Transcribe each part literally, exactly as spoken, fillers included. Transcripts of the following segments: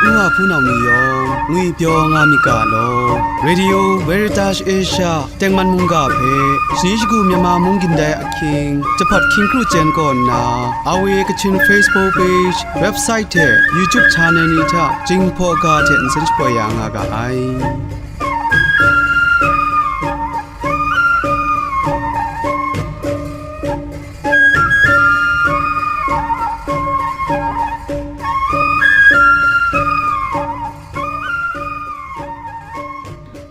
Wa hpunau ni yawng ngwipyaw nga myit ga law. Radio Veritas Asia tengman mungga hpe shani shagu Myanmar mung gindai ahkying jahpat hkying kru chyen kaw nna, R V A Kachin Facebook page, website hte YouTube channel ni hta Jinghpaw ga hte nsen shapoi ya nga ga ai.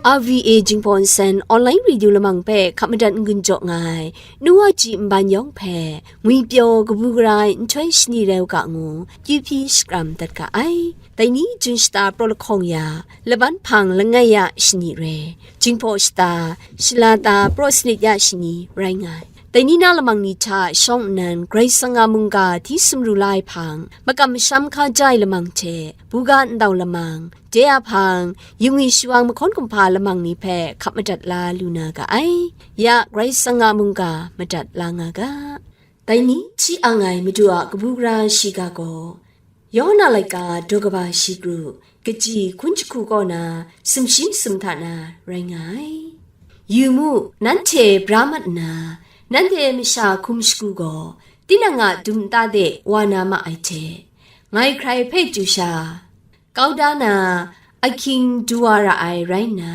R V A Jinghpaw Nsen online radio lamang hpe hkap madat n-gun jaw nga ai, nu wa ji nban yawng hpe, ngwipyaw kabu gara ai nhtoi shani rai u ga ngu, kyu hpyi shakram dat ga ai. Dai ni Jun shata praw lahkawng ya, laban hpang langai ya shani re, Jinghpaw shata, shalata praw sanit ya shani rai nga ai. Dai ni na lamang ni hta shawng nnan Karai Kasang a mungga hti sumru la ai hpang, makam masham hkaja ai lamang hte buga ndau lamang, de a hpang, yungwi shawang mahkawn kumhpa lamang ni hpe hkap madat la lu na ga ai. Ya Karai Kasang a mungga madat la nga ga. Dai ni hti ang ai Madu a kabu gara shiga gaw, Yawhan a laika daw kaba shi kru, kaji hkun jahku kaw na sumshi masum hta na rai nga ai. Yu mu, nanhte bra mat nna, nanhte masha hkum shagu gaw, tinang a dum nta de wa na ma ai hte, ngai hkrai hpe chyu sha, kau da na, ahkying du wa ra ai rai nna,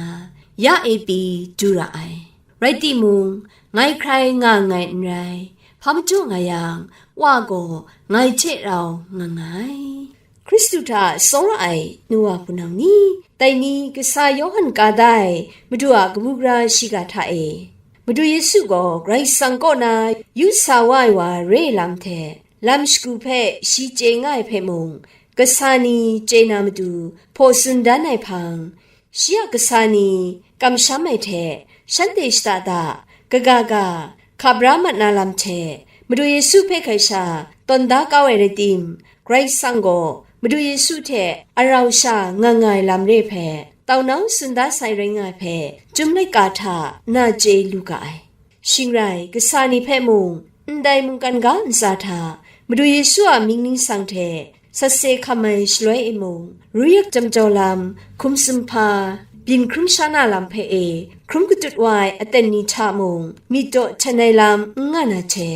ya e pyi du ra ai. Rai timung, ngai hkrai nga nngai n rai, hpa majaw nga yang, Wa gaw ngai hte rau nga nga ai. Hkristu hta tsawra ai nu wa hpunau ni, dai ni kasa Yawhan ka da ai Madu a kabu gara shiga hta e, Madu Yesu gaw Karai Kasang kaw na yu sa wa ai wa re lam hte, lam shagu hpe shi chye nga ai hpe mung, kasa ni chye na matu hpaw tsun dan ai hpang, shi a kasa ni kamsham ai hte, shanhte shada da, kaga ga, hkap ra mat na lam hte, Madu Yesu hpe hkai sha tawn da kau ai rai tim, Karai Kasang gaw Madu Yesu hte arau sha nga nga ai lam re hpe, tau nau tsun da sai rai nga ai hpe, Chyum laika hta na chye lu ga ai. Shing rai, kasa ni hpe mung, ndai mungkan ga ntsa hta, Madu Yesu a mying ningsang hte, sat se hkam ai shaloi e mung, ruyak jam jaw lam, hkum sumhpa, byin hkrum sha na lam hpe e, hkrum katut wa ai aten ni hta mung, myit daw hten ai lam n nga na hte,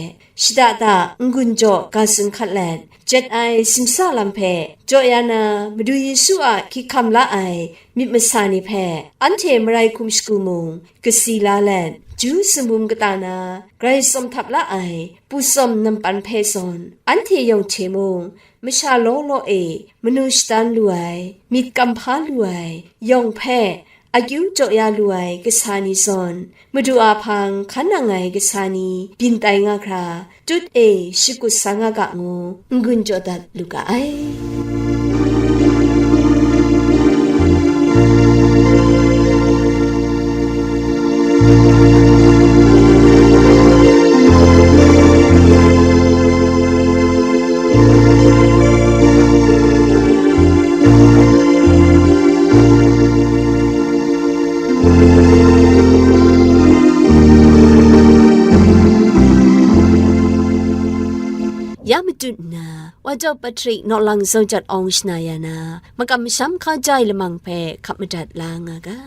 shada da n-gun jaw ga tsun hkat let, jet ai simsa lam hpe jaw ya na, Madu Yesu a hkyik hkam la ai myit masa ni hpe, anhte marai hkum shagu mung, kasi la let, ju sumhum kata na, grai tsawm htap la ai, pu tsawm nampan hpe zawn, anhte yawng hte mung, masha law law e manu shadan lu ai, myit kam hpa lu ai, yawng hpe akyu jaw ya lu ai kasa ni zawn, Madu a hpang hkan nang ai kasa ni byin tai nga hkra, tut e shakut sa nga ga ngu, n-gun jaw dat lu ga ai. Ya matut nna, Wa Jau Patrick naw lang zaw jat awng shana ya na, makam masham hkaja ai lamang hpe hkap madat la nga ga.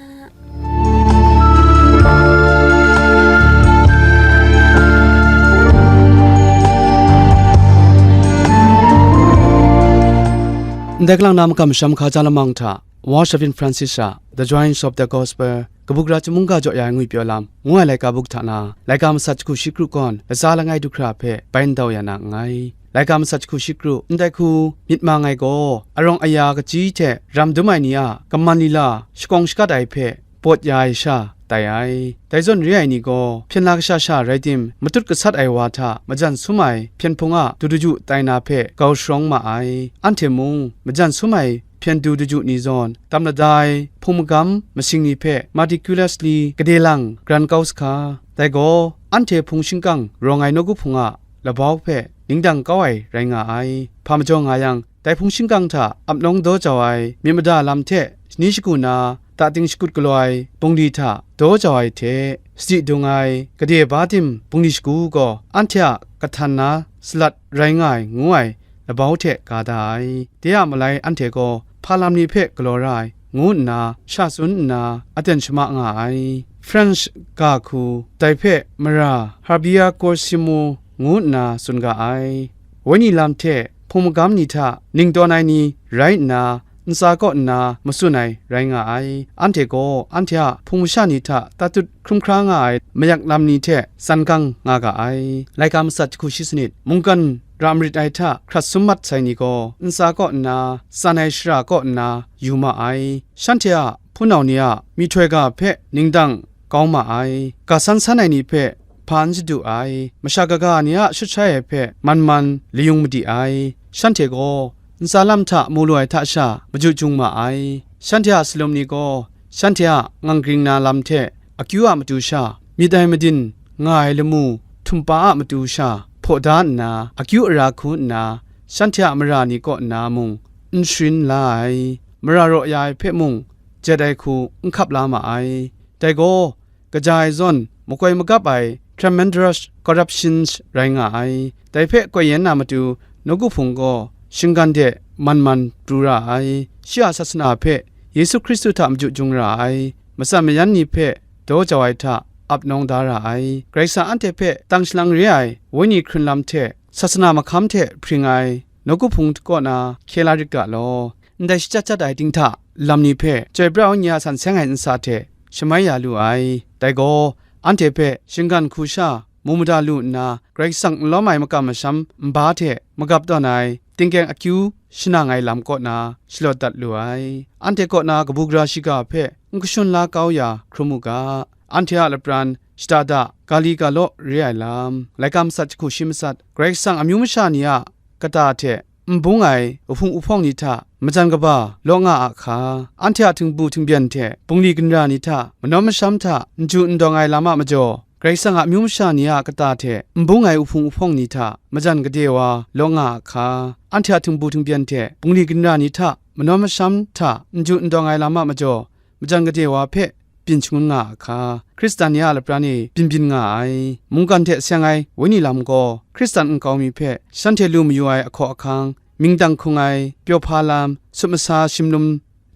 Ndai kalang na makam masham hkaja lamang hta, Wash of Francis a The Joys of the Gospel, kabu gara chyum mungga jaw ya ai ngwipyaw lam, ngu ai laika buk hta na, laika masat jahku shi kru kawn, latsa langai du hkra hpe bai ndau ya na nngai. Laika masat jahku shi kru, ndai hku myit mang ai gaw, arawng aya kaji hte ram dum ai ni a kaman lila shakawng shakat ai hpe pawt ya ai sha tai ai. Dai zawn re ai ni gaw, hpyen la kasha sha rai tim, matut gasat ai wa hta majan sum ai hpyen hpung a du daju tai na hpe grau sharawng ma ai. Anhte mung, majan sum ai hpyen du daju ni zawn, tam lada ai hpung magam masing ni hpe meticulously gade lang gran kau sa hka. Dai gaw, anhte hpung shingkang rawng ai nawku hpung a labau hpe ningdang kau ai rai nga ai. Hpa majaw nga yang, dai hpung shingkang hta ap nawng daw jau ai myit mada lam hte shani shagu na, dating shakut galaw ai bungli hta daw jau ai hte, sadi dung ai gade ba tim bungli shagu gaw anhte a kahtan na salat rai nga ai, ngu ai labau hte ga da ai. De a malai anhte gaw hpa lam ni hpe galaw ra ai, ngu nna sha tsun nna aten shama nga ai. French ga hku dai hpe mara Javier Cosimo ngu nna tsun ga ai. Wenyi lam hte hpung magam ni hta ning tawn ai ni rai nna, ntsa kaw nna matsun ai rai nga ai. Anhte gaw anhte a hpung masha ni hta tatut hkrum hkra nga ai mayak lam ni hte tsan gang nga ga ai. Laika matsat jahku shi sanit, mungkan ra marit ai hta hkrat sum mat sai ni gaw, ntsa kaw nna, tsan ai shara kaw nna yu ma ai. Shanhte a hpunau ni a myihtoi ga hpe ningdang kau ma ai. Ga san san ai ni hpe hpa n shadu ai. Masha kaga ni a shut shai ai hpe man man layung madi ai. Shanhte gaw ntsa lam hta mu lu ai hta sha maju jung ma ai. Shanhte a salum ni gaw shanhte a ngang gring na lam hte akyu a matu sha, myit ai madin nga ai lamu htumpa a matu sha hpaw da nna, akyu ara hku nna, shanhte a mara ni kaw nna mung n sharin la ai. Mara raw ya ai hpe mung jet ai hku n hkap la ma ai. Dai gaw, kaja ai zawn makoi magap ai tremendous corruptions rai nga ai. Dai hpe koi yen na matu, nawku hpung gaw shinggan de man man pru ra ai. Shi a sasana hpe Yesu Hkristu hta maju jung ra ai. Matsan mayan ni hpe daw jau ai hta ap nawng da ra ai. Karai Kasang anhte hpe tang shalang re ai wenyi hkrun lam hte sasana mahkam hte hpring ai nawku hpung kaw na hkye la rit ga law. Ndai shachyat chyat ai dinghta lam ni hpe Chyoi pra ai Wenyi a san seng ai ntsa hte shamai ya lu ai. Dai gaw, anhte hpe shinggan hku sha mu mada lu nna, Karai Kasang n lawm ai makam masham nba hte magap tawn ai, tingkeng akyu shanang ai lam kaw na shalawt dat lu ai. Anhte kaw na kabu gara shiga hpe n kashun la kau ya hkrum u ga. Anhte a lapran shada da, ga li ga law re ai lam, laika matsat jahku shi matsat, Karai Kasang amyu masha ni a kata hte n bung ai uhpung uhpawng ni hta majan kaba law nga a hka, anhte a htingbu htingbyen hte bungli ginra ni hta manawn masham hta n ju n dawng ai lam a majaw, Karai Kasang a amyu masha ni a kata hte n bung ai uhpung uhpawng ni hta majan gade wa law nga a hka, anhte a htingbu htingbyen hte bungli ginra ni hta manawn masham hta n ju n dawng ai lam a majaw, majan gade wa hpe byin shangun nga a hka, Hkristan ni a lapran e byin byin nga ai. Mungkan hte seng ai wenyi lam gaw Hkristan nkau mi hpe shanhte lu mayu ai ahkaw ahkang, mingdang hkung ai, pyaw hpa lam, sut masa shimlum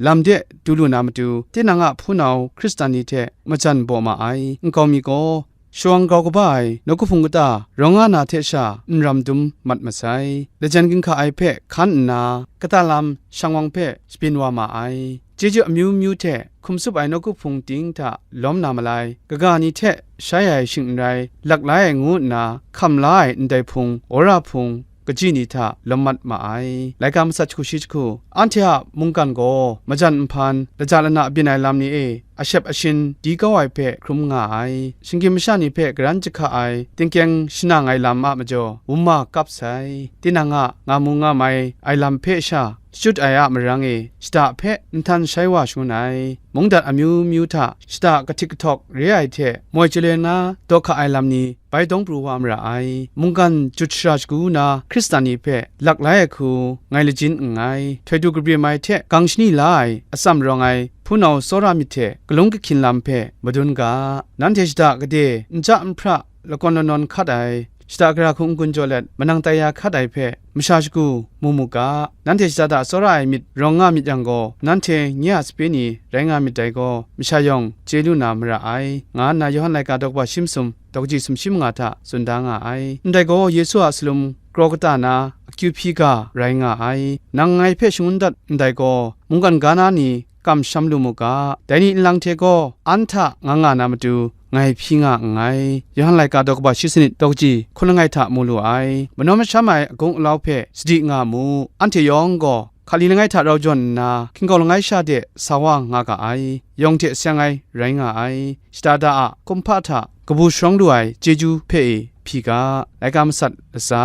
lam de du lu na matu, tinang a hpunau Hkristan ni hte majan baw ma ai. Nkau mi gaw, shawang grau kaba ai nawku hpung kata rawng nga na hte sha n ram dum mat masai. Lajan ginhka ai hpe hkan nna, kata lam shang wang hpe shabyin wa ma ai. Chyeju amyu myu hte hkum tsup ai nawku hpung ting hta lawm na malai, kaga ni hte shai ai shing n rai, lak lai ai ngu nna hkam la ai ndai hpung, wora hpung, kaji ni hta lawm mat ma ai. Laika matsat jahku shi jahku, anhte a mungkan gaw majan nhpan, laja lana byin ai lam ni e ashep ashin di kau ai hpe hkrum nga ai. Shinggyim masha ni hpe karan jahka ai, tingkyeng shanang ai lam a majaw, wunma kap sai. Tinang a nga mu nga mai ai lam hpe sha shachyut ai a marang e, shada hpe nhtan shai wa shangun ai. Mungdan amyu myu hta shada kahtik kahtawk re ai hte moi chale na daw hka ai lam ni bai dawng pru wa mara ai. Mungkan jut shara shagu na Hkristan ni hpe lak lai ai hku ngai lajin nngai. Htoi du kabrim ai hte gang shani la ai atsam rawng ai hpunau tsawra myit hte galung kahkyin lam hpe madun ga. Nanhte shada gade, nja nhpra, lakawn lanawn hkat ai, shada gara hku n-gun jaw let manang tai ya hkat ai hpe masha shagu mu mu ga. Nanhte shada da tsawra ai myit rawng nga myit yang gaw, nanhte nye a sape ni rai nga myit dai gaw, masha yawng chye lu na mara ai, nga nna Yawhan laika daw kaba shi masum, daw kaji sumshi manga hta tsun da nga ai. Ndai gaw, Yesu a salum kraw kata na akyu hpyi ga rai nga ai. Nang ngai hpe shangun dat ndai gaw, mungkan ga na ni kamsham lu mu ga. Dai ni nlang hte gaw, an hta nga nga na matu, ngai hpyi nga nngai. Yawhan laika daw kaba shi sanit daw kaji hkun langai hta mu lu ai. Manawn masham ai agung alau hpe sadi nga mu. Anhte yawng gaw, hkali langai hta rau jawn nna, hkinggau langai sha de sa wa nga ga ai. Yawng hte seng ai rai nga ai. Shada da a kumhpa hta kabu sharawng lu ai chyeju hpe e hpyi ga. Laika matsat latsa,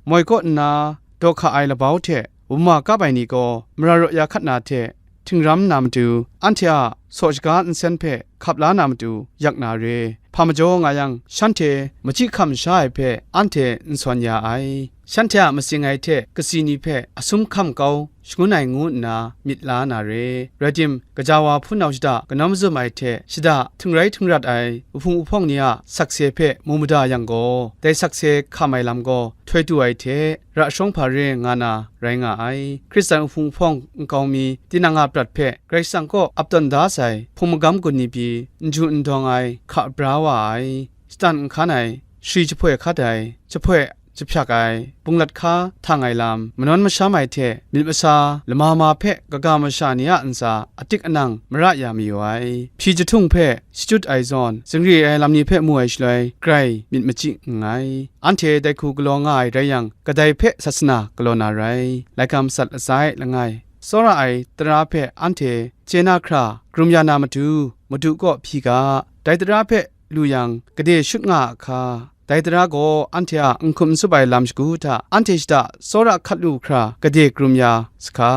moi kaw nna daw hka ai labau hte wunma kap ai ni gaw, mara raw ya hkat na hte htingram na matu, anhte a saw shaga nsen hpe hkap la na matu yak na re. Hpa majaw nga yang, shanhte machyi hkam sha ai hpe anhte n sawn ya ai. shanhte a matsing ai hte kasi ni hpe asum hkam kau shangun ai ngu nna myit la na re. Rai tim, gaja wa hpunau shada kanawn mazum ai hte shada htingrai htingrat ai uhpung uhpawng ni a sakse hpe mu mada yang gaw, dai sakse hkam ai lam gaw htoi tu ai hte ra shawng hpa re nga na rai nga ai. Hkristan uhpung uhpawng nkau mi tinang a prat hpe Karai Kasang kaw ap tawn da sai hpung magam gun ni pyi, n ju n dawng ai, hka bra wa ai, shatan n hkan ai, shari jahpoi hkat ai, jahpoi jahpyak ai, bunglat hka htang ai lam, manawn masham ai hte myit masa lama ma hpe kaga masha ni a ntsa atik anang mara ya mayu ai, hpyi jahtung hpe shachyut ai zawn, zingri ai lam ni hpe mu ai shaloi, grai myit machyi nngai. Anhte dai hku galaw nga ai rai yang, kadai hpe sasana galaw na rai? Laika matsat latsa e langai, tsawra ai tara hpe anhte chye na hkra, karum ya na matu, Madu kaw hpyi ga, dai tara hpe lu yang, gade shut nga a hka, dai tara gaw anhte a n hkum n tsup ai lam shagu hta, anhte shada tsawra hkat lu hkra gade karum ya sahka,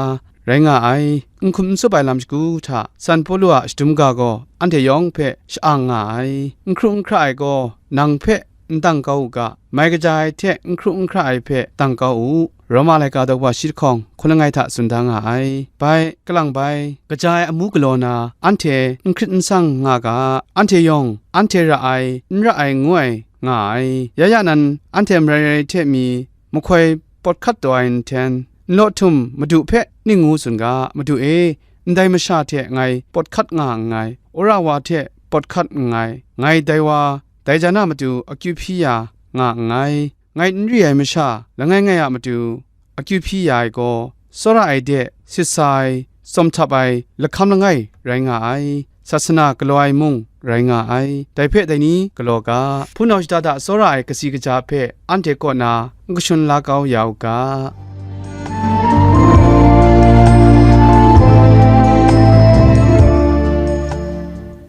rai nga ai. N hkum n tsup ai lam shagu hta, San Pawlu a shadum ga gaw anhte yawng hpe sha-ang nga ai. N hkru n hkra ai gaw nang hpe n dang kau u ga, mai kaja ai hte n hkru n hkra ai hpe dang kau u. Roma laika daw wa shi lahkawng hkun langai hta tsun da nga ai. Bai, kalang bai, kaja ai amu galaw na, anhte n hkrit n sang nga ga, anhte yawng, anhte ra ai, n ra ai ngu ai nga ai. Ya ya nan, anhte marai rai hte mi, mahkoi pawt hkat taw ai nhten, nlaw htum Madu hpe ning ngu tsun ga, Madu e, ndai masha hte ngai pawt hkat nga nngai, wora wa hte pawt hkat nngai, ngai dai wa, dai jan a matu akyu hpyi ya nga nngai. Ngai n ri ai masha langai ngai a matu akyu hpyi ya ai gaw, tsawra ai de sit sa ai, tsawm htap ai lahkam langai rai nga ai, sasana galaw ai mung rai nga ai. Dai hpe dai ni galaw ga, hpunau shada hta tsawra ai kasi kaja hpe anhte kaw na n kashun la kau ya u ga.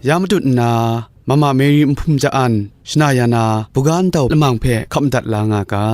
Ya matut nna, Mama Mary nhpum ja-an shana ya na buga ntau lamang hpe hkap madat la nga ga.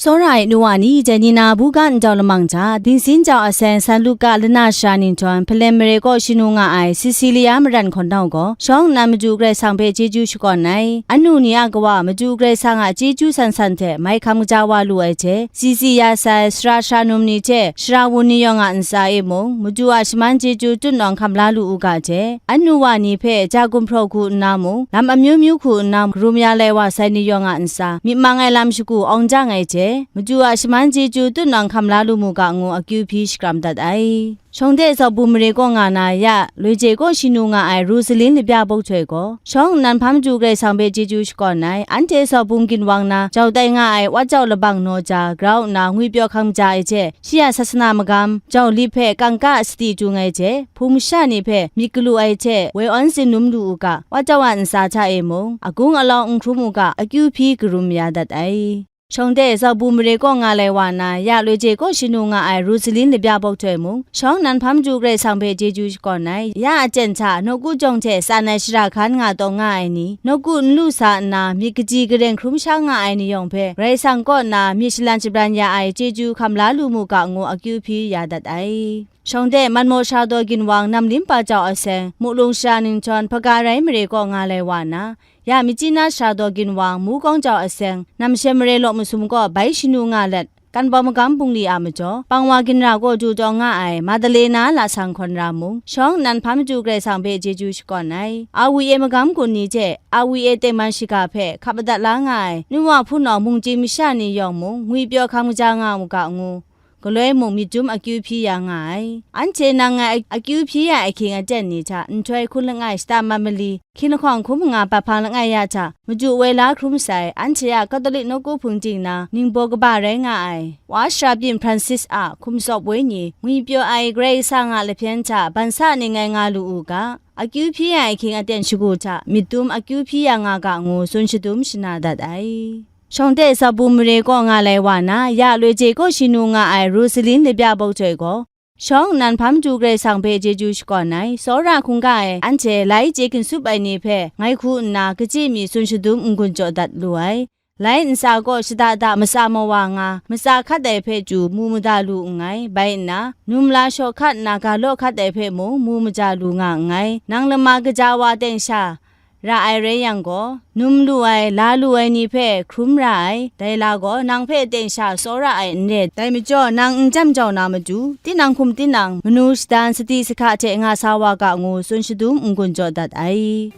Tsawra ai nu wa ni, dai ni na buga ntau lamang hta, bingsin jau aseng San Luka lana shara ninghtawm, Hpalen mare kaw shanu nga ai Sisilia maran hkawn nau gaw, shawng nnan Madu Karai Kasang hpe chyeju shakawn ai. Anu ni a kawa Madu Karai Kasang a chyeju san san hte mai hkam kaja wa lu ai hte, si si ya sai sara sara num ni hte sara wun ni yawng a ntsa e mung, Madu a shaman chyeju tutnawng hkam la lu u ga hte, anu wa ni hpe ja gumhpraw hku nna mung, lam amyu myu hku nna karum ya lai wa sai ni yawng a ntsa, myit mang ai lam shagu awng jang ai hte, Madu a shaman chyeju tutnawng hkam la lu mu ga ngu akyu hpyi shakram dat ai. Shawng de Zawbu mare kaw nga na ya, Loije kaw shanu nga ai Rosalin labya bawk htoi gaw, shawng nnan hpa Madu Karai Kasang hpe chyeju shakawn ai, anhte Zawbu ginwang na jau tai nga ai Wat jau labang naw ja grau nna ngwipyaw hkang ja ai hte, shi a sasana magam jau lip hpe kangka sadi chyu ai hte, hpung masha ni hpe myit galu ai hte, woi awn tsin num lu u ga, Wat jau a ntsa hta e mung, agung alau n hkrum u ga, akyu hpyi karum ya dat ai. Shawng de Zawbu mare kaw nga lai wa na, ya Loije kaw shanu nga ai Rosalin labya bawk htoi mung, shawng nnan hpa Madu Karai Kasang hpe chyeju shakawn ai, ya aten hta nawku jawng hte tsan ai shara hkan nga taw nga ai ni, nawku n lu sa nna, myit kaji gareng hkrum sha nga ai ni yawng hpe, Karai Kasang kaw nna myit shalan shabran ya ai chyeju hkam la lu mu ga ngu akyu hpyi ya dat ai. Shawng de Manmaw Sara daw ginwang Namlim pa jau aseng, Muklung shara ninghtawm, Hpaga rai mare kaw nga lai wa na, ya Myitkyina Sara daw ginwang Mukawng jau aseng, Namshem mare law masum kaw bai shanu nga let, Kanbawng magam bungli a majaw, pang wa ginra kaw du taw nga ai Madalena lasang hkawn ra mung, shawng nnan hpa Madu Karai Kasang hpe chyeju shakawn ai. Awi e magam gun ni hte, awi e tengman shiga hpe hkap madat la nga ai, nu wa hpunau mungchying masha ni yawng mung, ngwipyaw hkang maja nga mu ga ngu, galoi mung myit dum akyu hpyi ya nga ai. Anhte nang ngai akyu hpyi ya ai ahkying aten ni hta nhtoi hkun langai shata mat mali, hkying lahkawng hkun manga bat hpang langai ya hta, madu woi la hkrum sai, anhte a Katolik nawku hpung ting na ningbaw kaba rai nga ai, Wa Sharabyin Francis a hkum tsawp wenyi, ngwipyaw ai Karai Kasang a lahpyen hta ban sa ning ngai nga lu u ga, akyu hpyi ya ai ahkying aten shagu hta myit dum akyu hpyi ya nga ga ngu tsun shadum shana dat ai. Shawng de Zawbu mare kaw nga lai wa na, ya Loije kaw shanu nga ai Rosalin labya bawk htoi gaw, shawng nnan hpa Madu Karai Kasang hpe chyeju shakawn ai, tsawra hkungga e anhte lai chye ginsup ai ni hpe ngai hku nna, kachyi mi tsun shadum n-gun jaw dat lu ai. Lai ntsa kaw shada da matsa mawa nga, matsa hkat ai hpe chyu mu mada lu nngai. Bai nna, num la shaw hkat nna ga law hkat ai hpe mung mu maja lu nga nngai. Nang lama kaja wa ten sha ra ai rai yang gaw, num lu ai, la lu ai ni hpe hkrum ra ai, dai la gaw nang hpe ten sha tsawra ai n re. Dai majaw, nang n jam jau na matu, tinang hkum tinang, manu shada n sadi sahka hte nga sa wa ga ngu, tsun shadum n-gun jaw dat ai.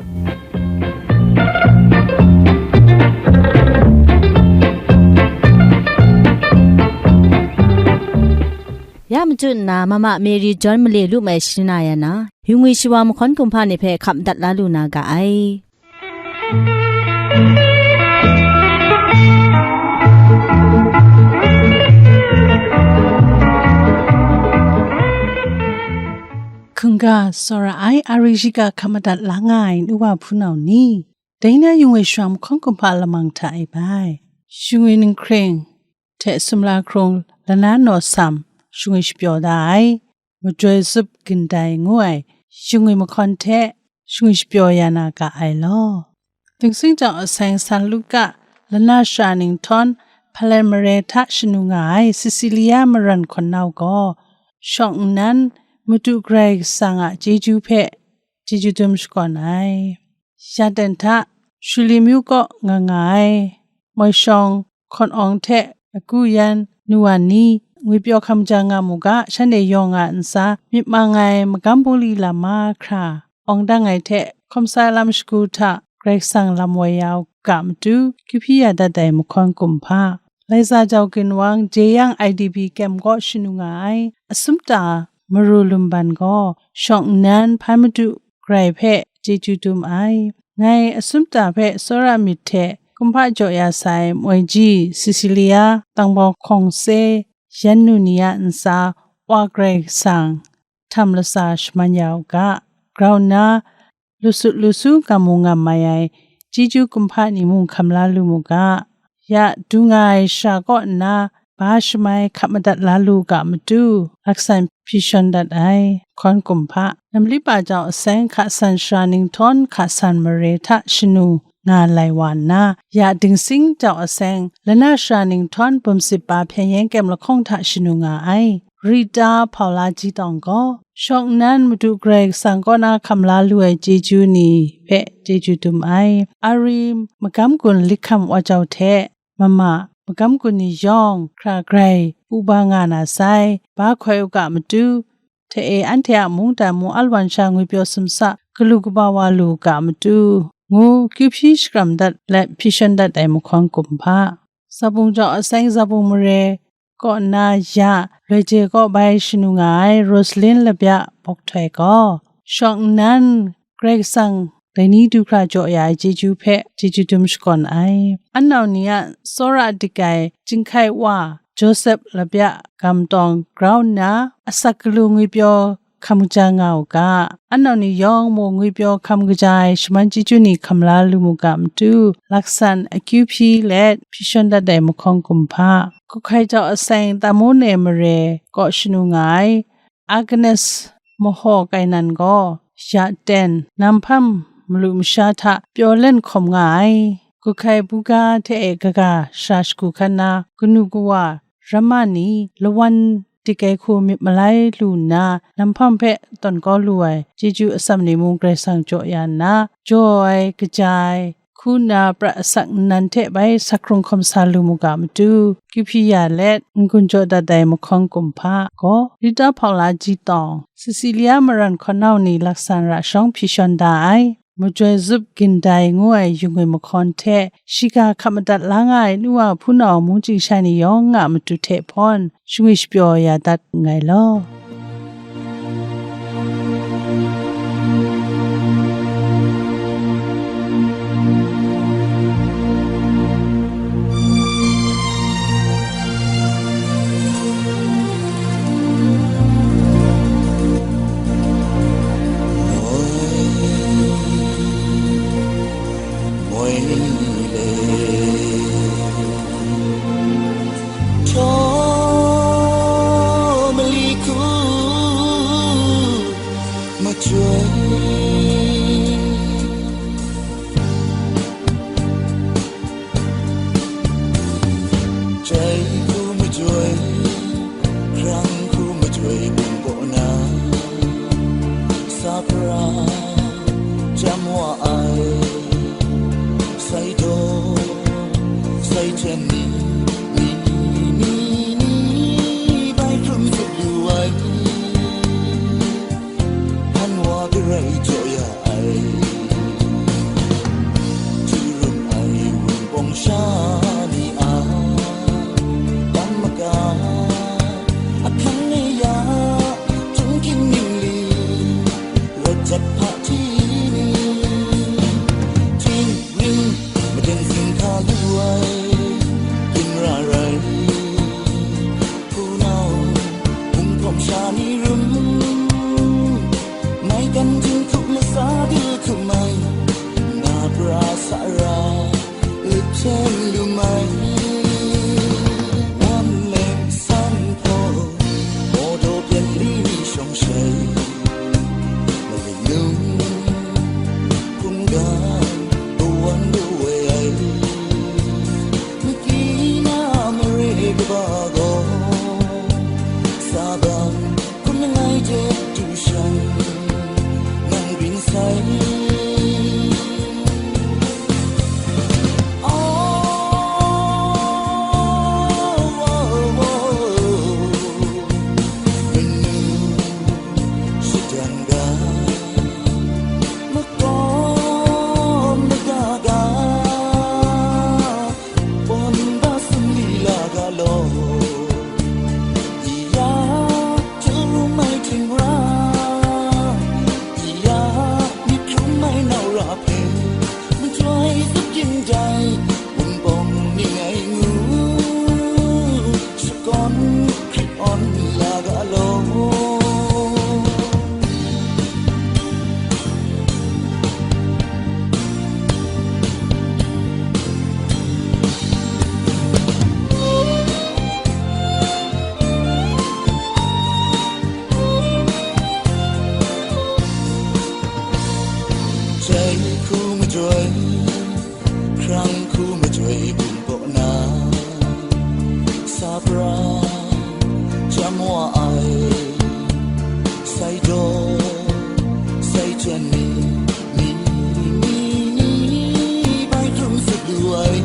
Ya machyu nna, Mama Mary John male lu mai shana ya na, yu ngwi shawa mahkawn kumhpa ni hpe hkap madat la lu na ga ai. Hkungga tsawra ai, a ri shiga hkap madat la nga ai, nu wa hpunau ni, dai na yu ngwi shawa mahkawn kumhpa lamang hta e bai. Yu ngwi ninghkring hte sumla hkrung lana naw sam, yu ngwi shapyaw da ai, majoi zup gindai ngu ai, yu ngwi mahkawn hte, yu ngwi shapyaw ya na ga ai law. Dingsing jau aseng San Luka lana shara ninghtawm, Hpalen mare hta shanu nga ai Sisilia maran hkawn nau gaw, shawng nnan Madu Karai Kasang a chyeju hpe chyeju dum shakawn ai. Ya ten hta, Shuli myu kaw nga nga ai, moi shawng hkawn awng hte agu yan nu wa ni, ngwipyaw hkam ja nga mu ga, shanhte yawng a ntsa myit mang ai magam bungli lam mahkra awng dang ai hte, hkawm sa lam shagu hta Karai Kasang lam woi ya u ga matu, kyu hpyi ya dat ai mahkawn kumhpa. Laiza jau ginwang Jeyang I D P kyem kaw shanu nga ai, asum ta maru lumban gaw, shawng nnan hpan Madu Karai hpe chyeju dum ai. Ngai asum ta hpe tsawra myit hte kumhpa jaw ya sai moi ji Sisilia, Tangbau Hkawng Se, yan nu ni a ntsa Wa Karai Kasang htam latsa shaman ya u ga, grau nna, lu sut lu su ngam mu ngam mai ai chyeju kumhpa ni mung hkam la lu mu ga. Ya du nga ai shara kaw nna, ba shamai hkap madat la lu ga matu, laksan hpyi shawn dat ai, hkawn kumhpa. Namli pa jau aseng hka san shara ninghtawm hka san mare hta shanu nga lai wa nna, ya dingsing jau aseng lana shara ninghtawm bum sip pa hpyen yen kyem lahkawng hta shanu nga ai. Rita Hpaula Ji Tawng gaw, shawng nnan Madu Karai Kasang kaw na hkam la lu ai chyeju ni hpe chyeju dum ai. A ri magam gun lik hkam wa jau hte, mama, magam gun ni yawng hkra grai pu ba nga na sai, ba hkoi u ga matu, hte e anhte a mungdan mu alwan sha ngwipyaw sumsa galu kaba wa lu u ga matu, ngu kyu hpyi shakram dat let hpyi shawn dat ai mahkawn kumhpa. Zabung jau aseng Zabung mare kaw nna ya, loi je kaw bai shanu nga ai Rosalin Labya Bawk Htoi gaw, shawng nnan Karai Kasang dai ni du hkra jaw ya ai chyeju hpe chyeju dum shakawn ai. Anau ni a tsawra dik ai Chyinghkai Wa Josep Labya Gam Tawng grau nna, asak galu ngwipyaw hkam kaja nga u ga, anau ni yawng mung ngwipyaw hkam kaja ai shaman chyeju ni hkam la lu mu ga matu, laksan akyu hpyi let hpyi shawn dat ai mahkawn kumhpa. Hkuhkai jau aseng Tamone mare kaw shanu nga ai Agnes Mahaw Kainan gaw, ya ten, nam hpam malu masha hta pyaw len hkawm nga ai. Hkuhkai buga hte e kaga shara shagu hkan na, kanu kawa, ramma ni, lawan dik ai hku myit malai lu nna, nam hpam hpe tawn kau lu ai chyeju atsam ni mung Karai Kasang jaw ya nna, jaw ai, kaja ai, hku nna prat asak nnan hte bai sak hkrung hkawm sa lu mu ga matu, kyu hpyi ya let n-gun jaw dat ai mahkawn kumhpa gaw, Rita Hpaula Ji Tawng, Sisilia maran hkawn nau ni laksan ra shawng hpyi shawn da ai, majoi zup gindai ngu ai yu ngwi mahkawn hte, shiga hkap madat la nga ai nu wa hpunau mungchying sha ni yawng a matu hte hpawn, shangwi shapyaw ya dat nngai law. Wa ai, sai daw, sai hten ni, ni, ni, ni, bai hkrum tsup lu ai, hpan wa garai jaw ya ai, htu rum ai Wunpawng sha ni a, tam maka, ahkang e ya, htung hkin ningli, rawt jat hpa hti ni, hting ring maden zing hka lu ai, ginra rai, hpunau, hpunghkawm sha ni rum, maigan jinghku lasa du hkum ai, na pra sa ra, lip hten lu mai, wan leng san hpaw, mawdaw byan li ni shawng shai, maling nung, hkunggan, kawan kawai ai, maki na mare kaba gaw, saban, hkum langai hte du shang, nang rin sai. Oh, oh, oh, oh. Manu shadang ga, makawm maga ga, pawm ba sumli la ga law, i ya htu rum ai htingra, i ya myit hkrum ai nau ra hpe, majoi zup yin dai, Wunpawng ning ai ngu, shakawn hkrit awn la ga law. Jai hku majoi, hkrang hku majoi bum kaw na, sa pra, chyam wa ai, sai daw, sai hten ni, ni, ni, ni, bai hkrum tsup lu ai,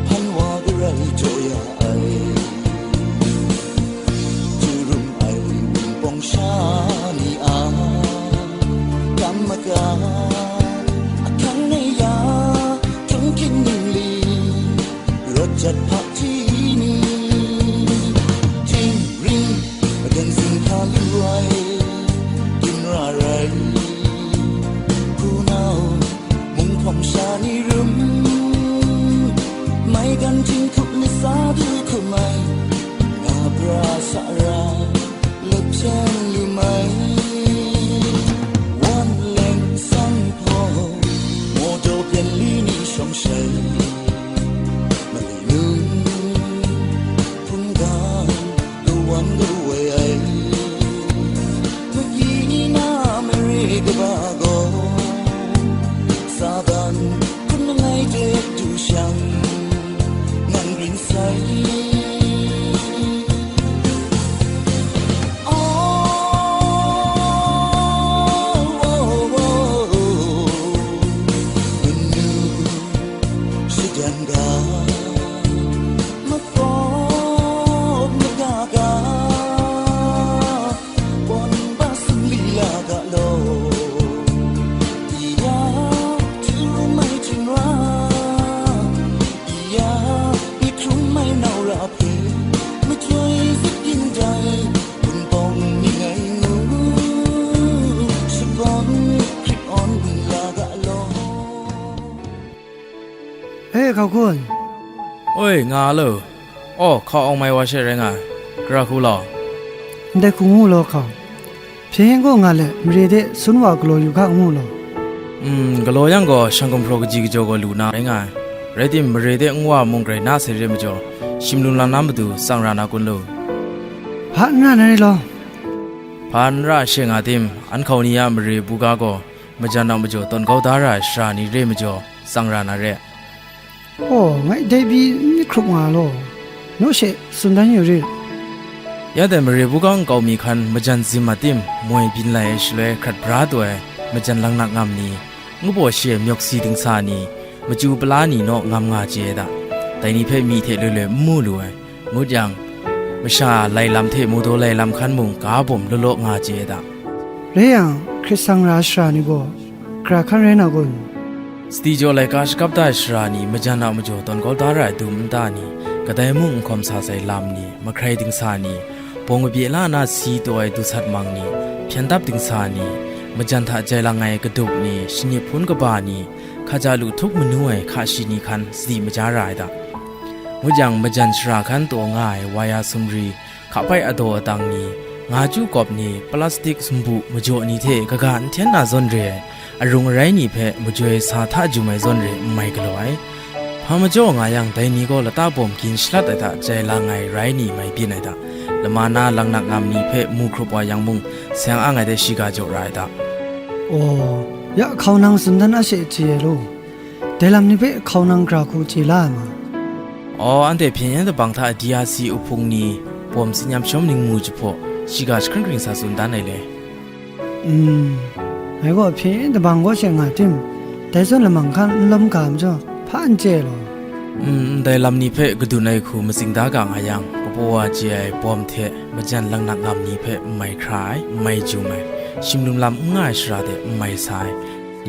hpan wa garai jaw ya ai, htu rum ai Wunpawng sha ni a, kam maka, ahkang e ya, htung hkin ningli, rawt jat hpa hti ni, hting ring, madan zing hka lu ai, ginra rai, hpunau, munghkawm sha ni rum, maigan jinghku lasa du hkum ai, na pra sa ra, lap hten lu mai, wan leng san hpaw, mawdaw byan li ni shawng shai, malai nung, hpunggan, kawan kawai ai, maki ni na mare kaba gaw, saban hkum langai hte du shang, nang rin sai. Oh, oh, oh, oh. Manu shadang ga, makawm maga ga, pawm ba sumli la ga law. I ya, htu rum ai htingra, i ya, myit hkrum ai nau ra hpe, majoi zup yin dai, Wunpawng ning ai ngu, shakawn hkrit awn la ga law. E, hkau kun. Oi, nga lo. Aw, hkau awng mai wa she rai nga ai. Gara hku law. Ndai hku ngu law, hkau. Hpyen gaw nga let, mare de sun wa galaw yu ga ngu law. Mm, galaw yang gaw, shang gumhpraw kaji kajaw gaw lu na rai nga ai. Rai tim, mare de nwa mung grai na sai re majaw, shim lung lang na matu tsang ra na kun lu? Hpa n ra na re law. Hpa n ra she nga tim, an hkau ni a mare buga gaw, majan a majaw tawn kau da ra ai sara ni re majaw, tsang ra na re. Aw, ngai dai pyi n myit hkrup nga law, naw she tsun dan yu rit. Ya dai mare buga nkau mi hkan majan zim a tim, moi byin lai ai shaloi hkrat bra taw ai, majan langnak ngam ni, ngu baw shi ai myawk si dingsa ni, machyu pala ni naw ngam nga chye ai da. Dai ni hpe myi hte loi loi n mu lu ai, ngut yang, masha lai lam hte mu daw lai lam hkan mung ga bawm law law nga chye ai da. Rai yang, hkrit sang ra ai sara ni gaw, gara hkan rai na kun? Sadi jaw laika shakap da ai sara ni majan a majaw tawn kau da ra ai dum nta ni, kadai mung n hkawm sa sai lam ni, mahkrai dingsa ni, bawng kabye la na si taw ai dusat mang ni, hpyen dap dingsa ni, majan hta jai lang ai kadup ni, shanip hpun kaba ni, hkaja lu htup manu ai hka shi ni hkan sadi maja ra ai da. Ngut yang, majan sara hkan taw nga ai waya sumri, hka bai adaw adang ni, nga chyu kawp ni, plastik sumbu majaw ni hte kaga n hten na zawn re ai, arung arai ni hpe majoi sa hta jum ai zawn re n mai galaw ai. Hpa majaw nga yang, dai ni gaw lata bawm gin shalat ai hta jai lang ai rai ni mai byin ai da. Lama na langnak ngam ni hpe mu hkrup wa yang mung, seng ang ai de shiga jaw ra ai da. Aw, ya hkau nang tsun dan a she chye ai law. Dai lam ni hpe hkau nang gara hku chye la ai ma? Aw, anhte hpyen yen dabang hta D R C uhpung ni bawm tsin yam shawm ningmu jahpaw, shiga jahkring kring sa tsun dan ai le. Mm, ngai gaw hpyen yen dabang kaw she nga tim, dai zawn lamang hkan n lawm ga majaw, hpa n chye ai law. Mm, ndai lam ni hpe kadun ai hku matsing da ga nga yang, kabaw wa chye ai bawm hte majan langnak ngam ni hpe n mai hkra ai, n mai jum ai, shimlum lam n nga ai shara de n mai sa ai,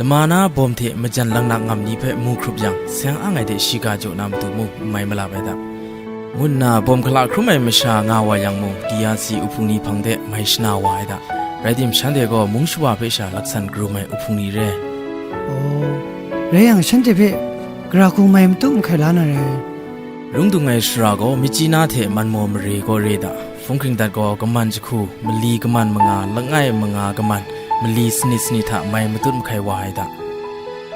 lama na bawm hte majan langnak ngam ni hpe mu hkrup yang, seng ang ai de shiga jaw na matu mung n mai malap ai da, ngu nna bawm hkala hkrum ai masha nga wa yang mung, D R C uhpung ni hpang de mai shana wa ai da. Rai tim, shanhte gaw mung shawa hpe sha laksan karum ai uhpung ni re. Aw, rai yang, shanhte hpe gara hku mai matu mahkai la na rai. Rung dung ai sara gaw, Myitkyina hte Manmaw mare gaw re da. Hpung hkring dat gaw, kaman jahku, mali kaman manga, langai manga kaman, mali sanit sanit hta mai matut mahkai wa ai da.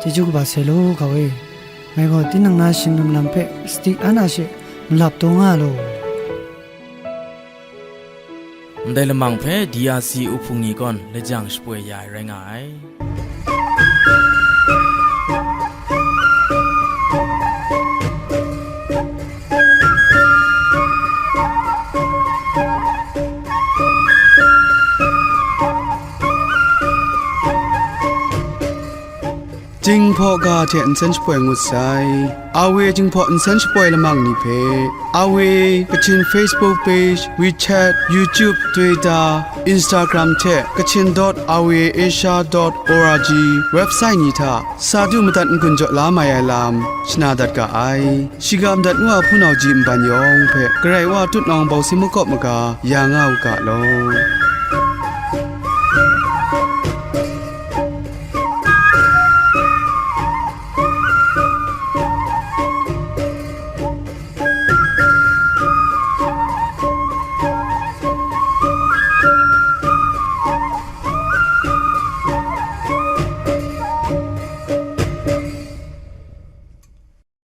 Chyeju kaba sai law, ga e. Ngai gaw tinang na shingdum lam hpe sadi an a she malap taw nga law. Ndai lamang hpe D R C uhpung ni kawn lajang shapoi ya ai rai nga ai. Jinghpaw ga hte nsen shapoi ngut sai. A W Jinghpaw nsen shapoi lamang ni hpe, A W Kachin Facebook page, WeChat, YouTube, Twitter, Instagram hte Kachin dot R V A Asia dot O R G website ni hta sa du madat n-gun jaw la mai ai lam shana dat ga ai. Shiga madat ngu a hpunau ji nban yawng hpe Karai Wa tutnawng bawsing makawp maga ya nga u ga law.